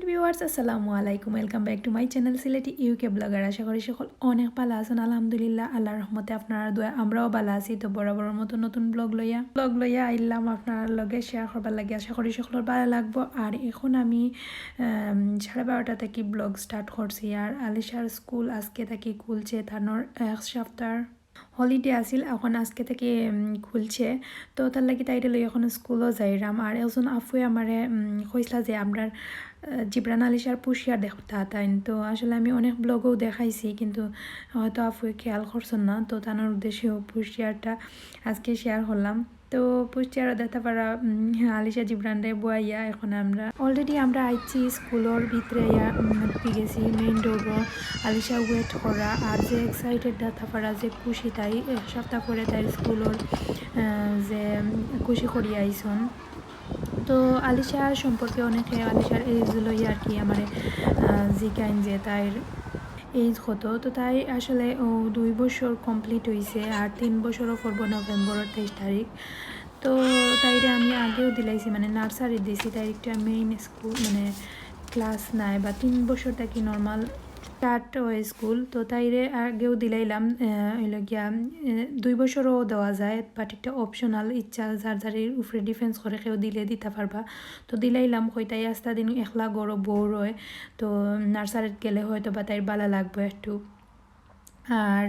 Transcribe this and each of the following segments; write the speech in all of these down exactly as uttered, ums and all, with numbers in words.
Viewers, আসসালামু আলাইকুম, welcome back to my channel Sylheti UK blogger. আশা করি সকল অনেক ভালা আছইন। আলহামদুলিল্লাহ, আল্লাহর রহমতে আপনারার দোয়ায় আমরাও ভালা আছি। তো বরাবরর মতো নতুন ব্লগ লইয়া ব্লগ লইয়া আইলাম আপনারার লগে শেয়ার করবার লাগি। আশা করি সকলর ভালা লাগবো। আর এখন আমি আম, সাড়ে বারোটা থাকি ব্লগ স্টার্ট করছি। আর আলিশার স্কুল আজকে থাকি খুলছে, তানর এক সপ্তাহর হলিডে আছিল, এখন আজকে থাকি উম, খুলছে। তো তার লাগি তাইরে লই এখন স্কুলও যাইরাম। আর একজন আফুয়ে আমারে উম, কইছলা যে আমরার আহ, জিবরান আলিশার পুশিয়ার দেখতা তাইন। তো আসলে আমি অনেক ব্লগও দেখাইছি, কিন্তু হয়তো আফুয়ে খেয়াল করছইন না। তো তানর উদ্দেশ্যেও পুশিয়ারটা আজকে শেয়ার করলাম। তো পুশিয়ারও দেখতা পারা উম, আলিশা জিবরানরে বওয়াইয়া এখন আমরা অলরেডি আমরা আইছি স্কুলর ভিতরে, ইয়া উম, ঢুকি গেছি মেইন ডোরও। আলিশা ওয়েট করা আর যে এক্সাইটেড দেখতা পারা, যে খুশি তাই এক সপ্তাহ পরে তাই স্কুলর আহ, যে উম, খুশি করিয়া আইছইন। তো আলিশা সম্পর্কে অনেকে আলিশার এজ লইয়া আর কি আমারে আহ, জিকাইন যে তাইর এজ কত। তো তাই আসলে ও দুই বছর কমপ্লিট হইছে, আর তিন বছরও পড়বো নভেম্বরর তেইশ তারিখ। তো তাইরে আমি আগেও দিলাইছি, মানে নার্সারি দিছি, তাইর একটা মেইন স্কুল মানে ক্লাস নাই বা তিন বছর থাকি নর্মাল স্টার্ট হয় স্কুল। তো তাইরে আগেও দিলাইলাম, আহ, হইল গিয়া আহ, দুই বছরও দেওয়া যায়, বাট একটা অপশনাল, ইচ্ছা যার যার উপরে ডিপেন্ডস করে, কেউ দিলে দিতা পারবা। তো দিলাইলাম, কই তাই আস্তা দিন একলা ঘরো বোর হয়। তো নার্সারিত গেলে হয়তো বা তাইর ভালা লাগবো একটু। আর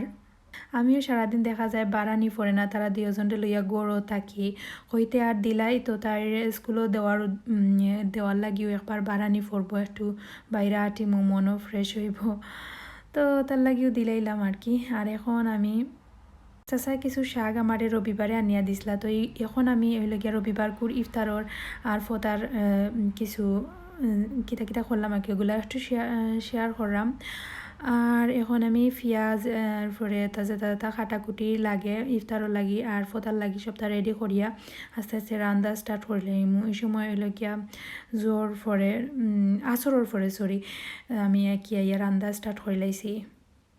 আমিও সারাদিন দেখা যায় বারানি পড়ে না, তারা দুইজনরে লইয়া ঘরো থাকি। কইতে আর দিলাই তো তার স্কুলও দেওয়ার উদ-, উম, দেওয়ার লাগিও একবার বারানি পড়বো, একটু বাইরে আটিমু, মনও ফ্রেশ হইবো। তো তার লাগিও দিলাইলাম আর কি। আর এখন আমি চাচায় কিছু শাক আমারে রবিবারে আনিয়া দিছলা। তো এই, এখন আমি হইল গিয়া রবিবারকুর ইফতারর আর ফতার, আহ, উম, কিছু, উম, কিতা কিতা করলাম আর কি, ওগুলা একটু শেয়ার, আহ, শেয়ার করলাম। আর এখন আমি পিয়াজ, আহ, পরে তাজা তাজা কাটাকুটি লাগে ইফতারর লাগি আর ফতার লাগি সবটা রেডি করিয়া আস্তে আস্তে রান্দা স্টার্ট করিলাইমু। এই সময় হইল গিয়া জোর পরে, উম, আসরর পরে, সরি, আমি কি ইয়া রান্দা স্টার্ট করিলাইছি।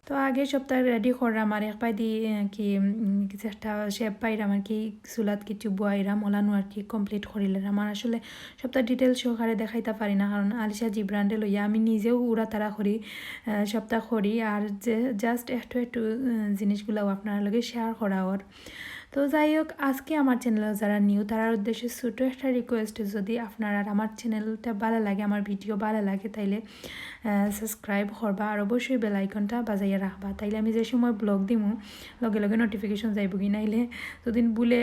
তো আগে সবটা রেডি করলাম আর একবাদি, আহ, কি, উম, কিছু একটা শেপ পাইরাম আর কি, চুলাত কিছু বওয়াইরাম, ওলানো আর কি কমপ্লিট করিলাম। আর আসলে সবটা ডিটেলস সহকারে দেখাইতা পারি না, কারণ আলিশা জিবরানরে লইয়া আমি নিজেও উড়াতাড়া করি, আহ, সবটা করি। আর যে জাস্ট একটু একটু, আহ, জিনিসগুলাও আপনার লগে শেয়ার করা ওর। তো যাই হোক, আজকে আমার চ্যানেলে যারা নিউ, তারার উদ্দেশ্যে ছোট একটা রিকোয়েস্ট, যদি আপনার আর আমার চ্যানেলটা ভালা লাগে, আমার ভিডিও ভালা লাগে, তাইলে সাবস্ক্রাইব করবা আর অবশ্যই বেল আইকনটা বাজাইয়া রাখবা। তাইলে আমি যে সময় ব্লগ দিমু, লগে লগে নোটিফিকেশন যাইবগি। নাইলে যদি ভুলে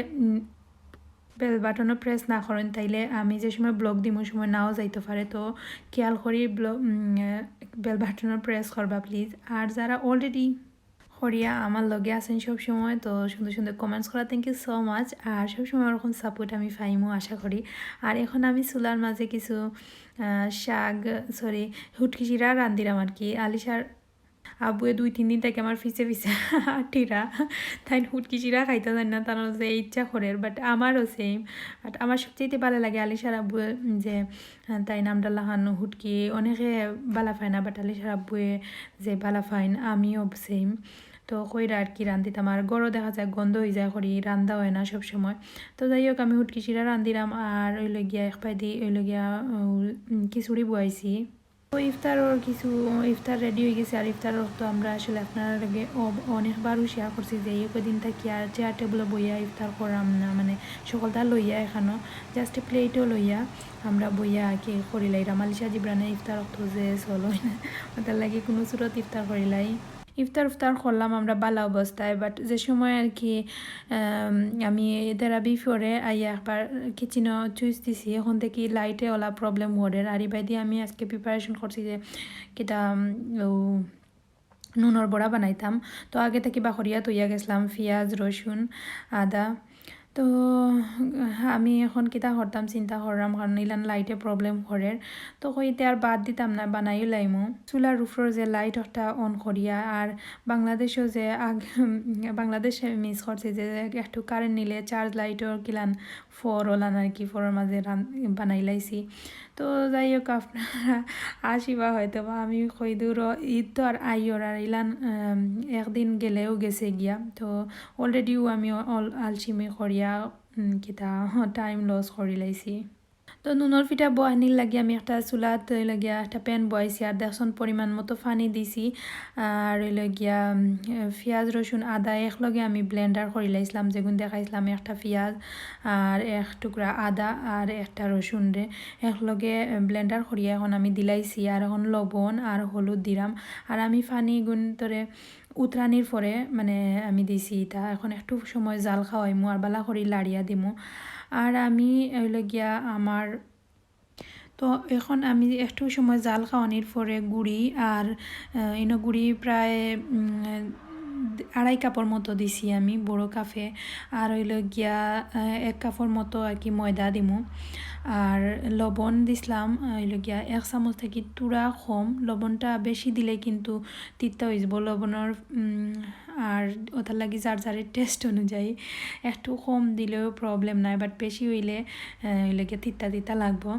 বেল বাটনও প্রেস না করেন, তাইলে আমি যে সময় ব্লগ দিমু, ওই সময় নাও যাইতে পারে। তো খেয়াল করি বেল বাটনও প্রেস করবা প্লিজ। আর যারা অলরেডি করিয়া আমার লগে আছেন সব সময়, তো সুন্দর সুন্দর কমেন্টস করা, thank you so much। আর সব সময় ওরকম সাপোর্ট আমি পাইমু আশা করি। আর এখন আমি চুলার মাঝে কিছু, আহ, শাক, সরি, হুটকি চিরা রান্ধিরাম আর কি। আলিশার আব্বুয়ে দুই তিন দিন থাকি আমার পিছে পিছে আটিরা, তাইন হুটকি চিরা খাইতা জানি না, তানর যে ইচ্ছা করের, বাট আমারও সেম। বাট আমার সবচেয়ে ভালা লাগে আলিশার আব্বুয়ে যে, আহ, তাইন আমরার লাখান হুটকি অনেকে ভালা পায় না, বাট আলিশার আব্বুয়ে যে ভালা পাইন, আমিও সেম। তো কইরা আর কি রান্ধিতাম, আর ঘরও দেখা যায় গন্ধ হয়ে যায়, করি রান্দা হয় না সব সময়। তো যাই হোক, আমি হুটকি চিরা রান্ধিরাম, আর হইল গিয়া একবাদি হইল গিয়া, উম, খিচুড়ি বওয়াইছি। তো ইফতারর কিছু, ইফতার রেডি হয়ে গেছে। আর ইফতারর তো আমরা আসলে আপনার লগে অ-, অনেকবারও শেয়ার করছি যে এই কদিন থাকি আর চেয়ার টেবুলো বইয়া ইফতার করাম না, মানে সকলটা লইয়া এখানো, জাস্ট প্লেটও লইয়া আমরা বইয়া আর কি করিলাই। রামালিশা জিবরানে ইফতার অক্ত যে চলো না, ওটার লাগি কোনো সুরত ইফতার করিলাই। ইফতার উফতার করলাম আমরা ভালা অবস্থায়, বাট যে সময় আর কি, আম, আমি তেরাবি পরে আইয়া একবার কিচেনও চুইস দিছি, এখন থাকি লাইটে ওলা প্রবলেম ওদের। আর ইবাদি আমি আজকে প্রিপারেশন করছি যে কিতা, উম, ও নুনর বড়া বানাইতাম। তো আগে থাকি বাখরিয়া তৈয়া গেছিলাম পিয়াজ, রসুন, আদা। তো আমি এখন কিতা করতাম চিন্তা করলাম, কারণ ইলান লাইটে প্রবলেম করের। তো কইতে আর বাদ দিতাম না, বানাইও লাইমু। চুলার উপর যে লাইট ওটা অন করিয়া, আর বাংলাদেশও যে আগ-, বাংলাদেশে মিস করছে যে একটু কারেন্ট নিলে চার্জ লাইটও কিলান ফর ওলান আর কি, ফরর মাঝে রান-, বানাই লাইছি। তো যাই হোক, আপনারা আসিবা হয়তো বা, আমি কই দূর ঈদ তো আর আইয়র, আর ইলান, আম, একদিন গেলেও গেছে গিয়া। তো অলরেডিও আমি অল-, আলসিমি করিয়া, উম, কিতা টাইম লস করি লাইছি। তো নুনর ফিটা বওয়ানির লাগি আমি একটা চুলাত অইলো গিয়া একটা pan বওয়াইছি, আর দেখছন পরিমাণ মতো পানি দিছি। আর অইলো গিয়া, উম, পিয়াজ, রসুন, আদা একলগে আমি blender করি লাইছিলাম, যেগুন দেখাইছিলাম, একটা পিয়াজ আর এক টুকরা আদা আর একটা রসুনরে একলগে blender করিয়া এখন আমি দিলাইছি। আর এখন লবণ আর হলুদ দিলাম। আর আমি পানিগুন তরে উতরানির পরে মানে আমি দিছি ইতা। এখন একটু সময় জাল খাওয়াইমু আর বালা করি লাড়িয়া দিমু। আর আমি অইলো গিয়া আমার তো এখন আমি একটু সময় জাল খাওয়ানির পরে গুড়ি আর, আহ, ইনো গুড়ি প্রায়, উম, আড়াই কাপর মতো দিছি আমি বড় কাপে। আর অইলো গিয়া, আহ, এক কাপর মতো আর কি ময়দা দিমু। আর লবণ দিছলাম, আহ, অইলো গিয়া এক চামচ থাকি থুড়া কম। লবণটা বেশি দিলে কিন্তু তিতা অইযিবো। লবণর, উম, আর ওটার লাগি যার যার taste অনুযায়ী একটু কম দিলেও problem নাই, but বেশি অইলে, আহ, অইলো গিয়া তিতা তিতা লাগবো।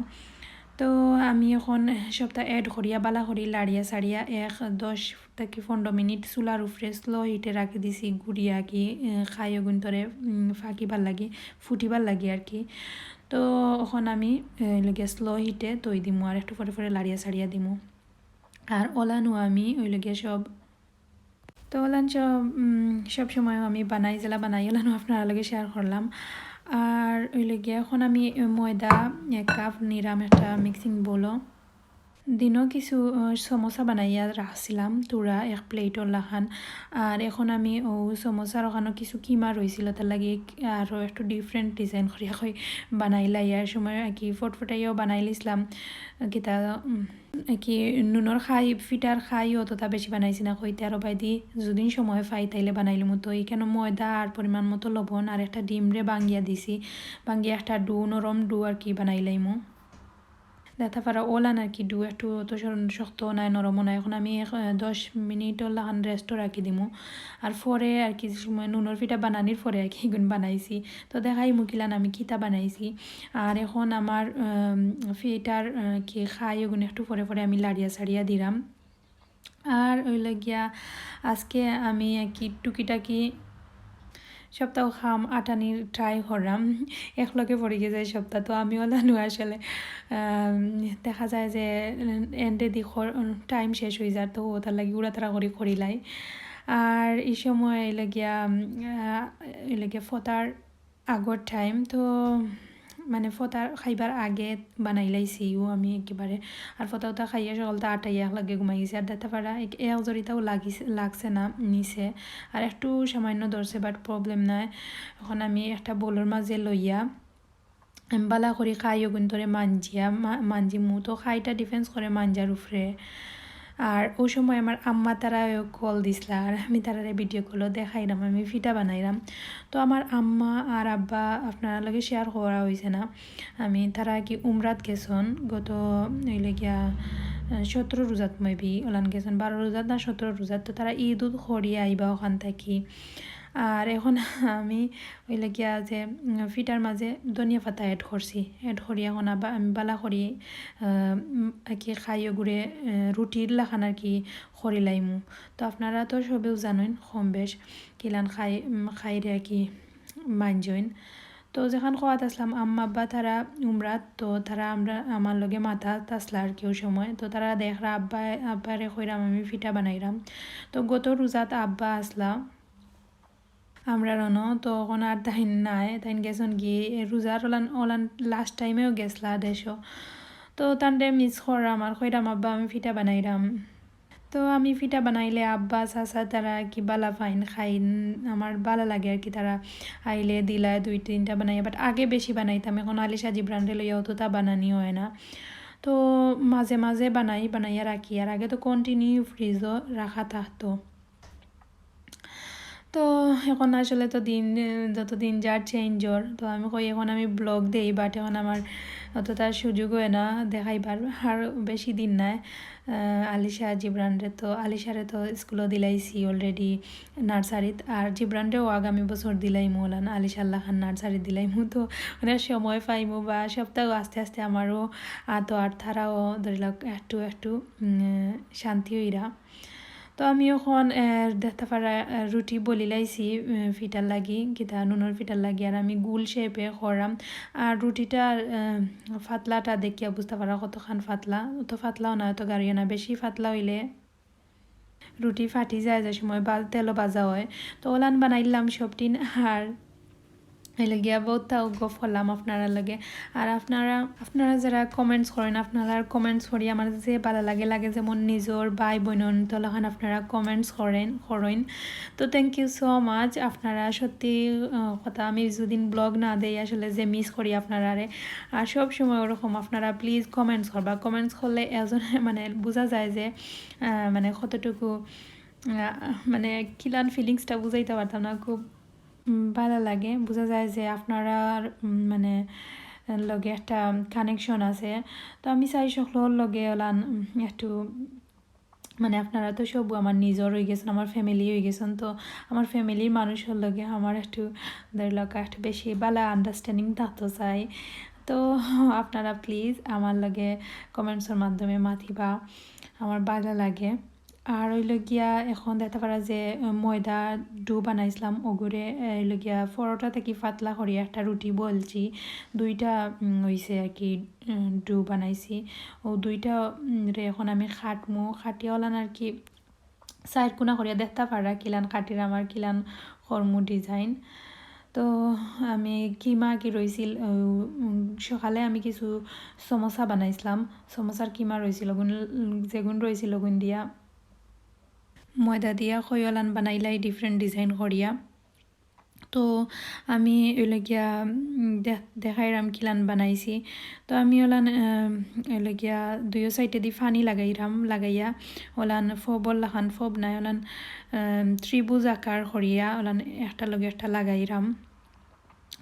তো আমি এখন সবটা add করিয়া বালা করি লাড়িয়া সাড়িয়া এক দশ থাকি পনেরো মিনিট চুলার উপরে slow heat-এ রাখি দিছি, গুড়িয়া কি, আহ, খাইও গুন্তরে, উম, ফাঁকিবার লাগি, ফুটিবার লাগি আর কি। তো এখন আমি, আহ, অইলো গিয়া slow heat-এ থই দিমু আর একটু পরে পরে লাড়িয়া সাড়িয়া দিমু। আর ওলানো আমি অইলো গিয়া সব তো ওলান সব, উম, সব সময় আমি বানাই, যেলা বানাই, ওলানো আপনারা লগে share করলাম। আর অইলো গিয়া এখন আমি ময়দা এক কাপ নিরাম একটা mixing bowl-ও। দিনও কিছু, আহ, সমোসা বানাইয়া রাখছিলাম, থুড়া এক plate-র লাখান। আর এখন আমি ও সমোসার ওখানো কিছু কিমা রইছিল, তার লাগি আরও একটু different design করিয়া কই বানাইলাই। আর সময় আর কি ফটফটাইয়াও বানাইলিছিলাম, কিতা, উম, কি নুনর খাই, ফিটার খাই অতটা বেশি বানাইছি না, কইতে আরো বাইদি যুদিন সময় পাই তাইলে বানাইলিমু। তো এখানো ময়দা আর পরিমাণ মতো লবণ আর একটা ডিমরে ভাঙ্গিয়া দিছি, ভাঙ্গিয়া একটা ডো, নরম ডো আর কি বানাইলাইমু। দেখতা পারা ওলান আর কি ডো একটু অত সর-, শক্ত নাই, নরমও নাই। এখন আমি এক, আহ, দশ মিনিটর লাখান rest-ও রাখি দিমু। আর পরে আর কি সময় নুনর ফিটা বানানির পরে আর কি এগুন বানাইছি। তো দেখাইমু কিলান আমি কিতা বানাইছি। আর এখন আমার, উম, ফিটার, আহ, কি খাই ওগুন একটু পরে পরে আমি লাড়িয়া সাড়িয়া দিলাম। আর অইলো গিয়া আজকে আমি আর কি টুকিটাকি সবটাও কাম আটানির try করলাম। একলগে পড়ি গেছে সবটা, তো আমি ওলানো আসলে, আম, দেখা যায় যে end-এ দি কর-, time শেষ অই যায়, তো ওটার লাগি উড়াতাড়া করি করিলাই। আর এই সময় অইলো গিয়া, উম, আহ, অইলো গিয়া ফতার আগর time তো, মানে, ফতা খাইবার আগে বানাইলাইছি ও আমি একেবারে। আর ফতা উতা খাইয়া সকলতা আটাইয়া একলগে ঘুমাই গেছি। আর দেখতা পারা এক, এক জরিতাও লাগিছে, লাগছে না নিচে। আর একটু সামান্য ধরছে, but problem নাই। এখন আমি একটা bowl-র মাঝে লইয়া আমি বালা করি খাই ওগুন ধরে মাঞ্জিয়া, মা-, মাঞ্জিমু। তো খাইটা depends করে মাঞ্জার উপরে। আর ও সময় আমার আম্মা তারা call দিছলা, আর আমি তারারে video call-ও দেখাইলাম, আমি ফিটা বানাইলাম। তো আমার আম্মা আর আব্বা আপনারা লগে share করা অইছে না, আমি তারা কি উমরাত গেছন গত অইলো গিয়া, আহ, সতেরো রোজাত maybe ওলান গেছন, বারো রোজাত না সতেরো রোজাত। তো তারা ঈদ উদ করিয়া আইবা ওখান থাকি। আর এখন আমি অইলো গিয়া যে, উম, ফিটার মাঝে ধনিয়া পাতা add করছি, add করি এখন আবার আমি বালা করি, আহ, উম, আর কি খাইও গুড়ে, আহ, রুটির লাখান আর কি করি লাইমু। তো আপনারা তো সবেও জানইন কম বেশ কিলান খাই, উম, খাইরে আর কি মাঞ্জইন। তো যেখান খোয়াত আসলাম আম্মা আব্বা তারা উমরাত, তো তারা আমরা, আমার লগে মাতাত আসলা আর কি ও সময়। তো তারা দেখরা আব্বা, আব্বারে কইরাম আমি ফিটা বানাইরাম। তো গত রোজাত আব্বা আসলা, আমরা রনো তো এখন আর তাইন নাই, তাইন গেছন গিয়ে এ রোজার ওলান, ওলান last time-এও গেছলা দেশো। তো তানরে miss কররাম আর কইরাম আব্বা আমি ফিটা বানাইরাম। তো আমি ফিটা বানাইলে আব্বা চাচা তারা কি বালা পাইন খাইন, আমার বালা লাগে আর কি তারা আইলে দিলায় দুই তিনটা বানাইয়া, but আগে বেশি বানাইতাম, এখন আলিশা জিবরানরে লইয়া অতটা বানানি হয় না। তো মাঝে মাঝে বানাই, বানাইয়া রাখি, আর আগে তো continue fridge-ও রাখা থাকতো। তো এখন আসলে তো দিন, যত দিন যার change অর, তো আমি কই এখন আমি vlog দেই, but এখন আমার অতটা সুযোগ হয় না দেখাইবার, আর বেশি দিন নাই। আহ, আলিশা জিবরানরে তো, আলিশারে তো স্কুলো দিলাইছি already nursery-ত, আর জিবরানরেও আগামী বছর দিলাইমু ওলান, আলিশার লাখান nursery দিলাইমু। তো মানে সময় পাইমু বা সপ্তাহ আস্তে আস্তে আমারও আতো আর তারাও ধরি লক একটু একটু, উম, শান্তি হইরা। তো আমি অখন, আহ, দেখতা পারা, আহ, রুটি বলি লাইছি, আহ, ফিটার লাগি, কিতা নুনর ফিটার লাগি। আর আমি গোল shape-এ কররাম। আর রুটিটা, আহ, ফাতলাটা দেখিয়া বুঝতা পারা কতখান ফাতলা। অত ফাতলাও না, অত গাড়িও না। বেশি ফাতলা অইলে রুটি ফাটি যায়, যে সময় বা-, তেলো ভাজা অয়। তো অলান বানাইলাম সবটিন। আর অইলো গিয়া বউততা গফ করলাম আপনারার লগে। আর আপনারা, আপনারা যারা comments করইন, আপনারার comments পড়ি আমার যে ভালা লাগে, লাগে যেমন নিজর ভাই বইনর তলাখান আপনারা comments করইন, করইন। তো thank you so much। আপনারা সত্যি, আহ, কথা, আমি যুদিন vlog না দেই আসলে যে miss করি আপনারারে। আর সব সময় ওরকম আপনারা please comments করবা। Comments করলে এজন মানে বুঝা যায় যে, আহ, মানে কতটুকু, আহ, মানে কিলান feelings-টা বুঝাইতা পারতাম না, খুব উম, ভালা লাগে। বুঝা যায় যে আপনারার, উম, মানে, লগে একটা connection আছে। তো আমি চাই সকলর লগে অলান, উম, একটু, মানে, আপনারা তো সব আমার নিজর অইগেছইন, আমার family অইগেছইন। তো আমার family-র মানুষর লগে আমার একটু, ধরি লউক্কা, একটু বেশি ভালা understanding থাকতো চাই। তো আপনারা please আমার লগে comments-র মাধ্যমে মাতিবা, আমার ভালা লাগে। আর অইলো গিয়া অখন দেখতা পারা যে, আহ, ময়দা dough বানাইছলাম, ওগুরে, আহ, অইলো গিয়া পরোটা থাকি ফাতলা করিয়া একটা রুটি বলছি, দুইটা, উম, অইছে আর কি, উম, dough বানাইছি। ও দুইটা, উম, রে অখন আমি কাটমু, কাটিয়া অলান আর কি চাইর কোনা করিয়া দেখতা পারা কিলান কাটিরাম আর কিলান করমু design। তো আমি কিমা কি রইছিল, উম, সকালে আমি কিছু সমোসা বানাইছলাম, সমোসার কিমা রইছিল, ওগুন, উম, যেগুন রইছিল ওগুন দিয়া ময়দা দিয়া কই অলান বানাইলাই different design করিয়া। তো আমি অইলো গিয়া, উম, দেখ-, দেখাইরাম কিলান বানাইছি। তো আমি অলান, আহ, অইলো গিয়া দুইও side-এদি পানি লাগাইরাম, লাগাইয়া অলান ফবর লাখান, ফব নায়, অলান, আহ, ত্রিভুজ আকার করিয়া অলান একটা লগে একটা লাগাইরাম।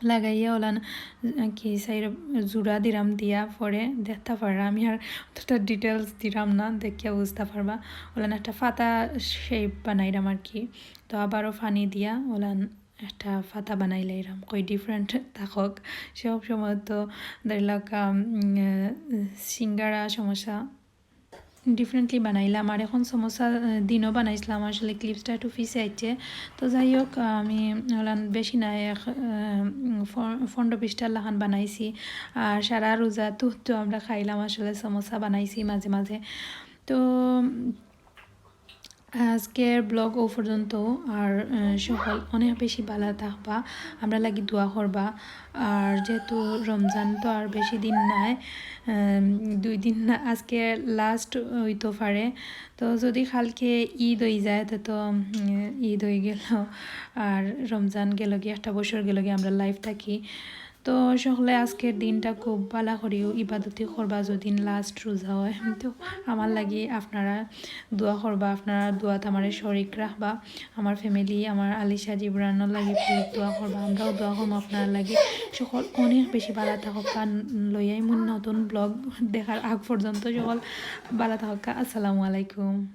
লাগাইয়া অলান, আহ, কি চাইর জোড়া দিরাম, দিয়া পরে দেখতা পাররা। আমি আর অতটা details দিরাম না, দেখিয়া বুঝতা পারবা। অলান একটা ফাতা shape বানাইরাম আর কি। তো আবারও পানি দিয়া অলান একটা ফাতা বানাইলাইরাম। কই different থাকক। সব সময় তো ধরি লউক্কা, উম, আহ, সিঙ্গারা, সমোসা differently বানাইলাম। আর অখন সমোসা, আহ, দিনও বানাইছলাম, আসলে clips-টা একটু পিছে আইছে। তো যাই হোক, আহ, আমি অলান বেশি না, এক, আহ, উম, ফ-, পনেরো বিশটার লাখান বানাইছি। আর সারা রোজা তো, তো আমরা খাইলাম আসলে সমোসা বানাইছি মাঝে মাঝে। তো, উম, আজকের vlog ও পর্যন্ত। আর, আহ, সকল অনেক বেশি ভালা থাকবা, আমরার লাগি দোয়া করবা। আর যেহেতু রমজান তো আর বেশি দিন নাই, আহ, দুই দিন না, আজকে last অইতো পারে। তো যদি কালকে ঈদ অই যায়, তে তো, উম, ঈদ অই গেল, আর রমজান গেল গিয়া, একটা বছর গেল গিয়া আমরা live থাকি। তো সকলে আজকের দিনটা খুব ভালা করিও ইবাদতি করবা, যদি last রোজা অয়। তো আমার লাগি আপনারা দোয়া করবা, আপনারা দোয়াত আমারে শরিক রাখবা। আমার family, আমার আলিশা জিবরানর লাগি please দোয়া করবা, আমরাও দোয়া করমু আপনারার লাগি। সকল অনেক বেশি ভালা থাকউক্কা, লইয়াইমু নতুন vlog দেখার আগ পর্যন্ত। সকল ভালা থাকউক্কা, আসসালামু আলাইকুম।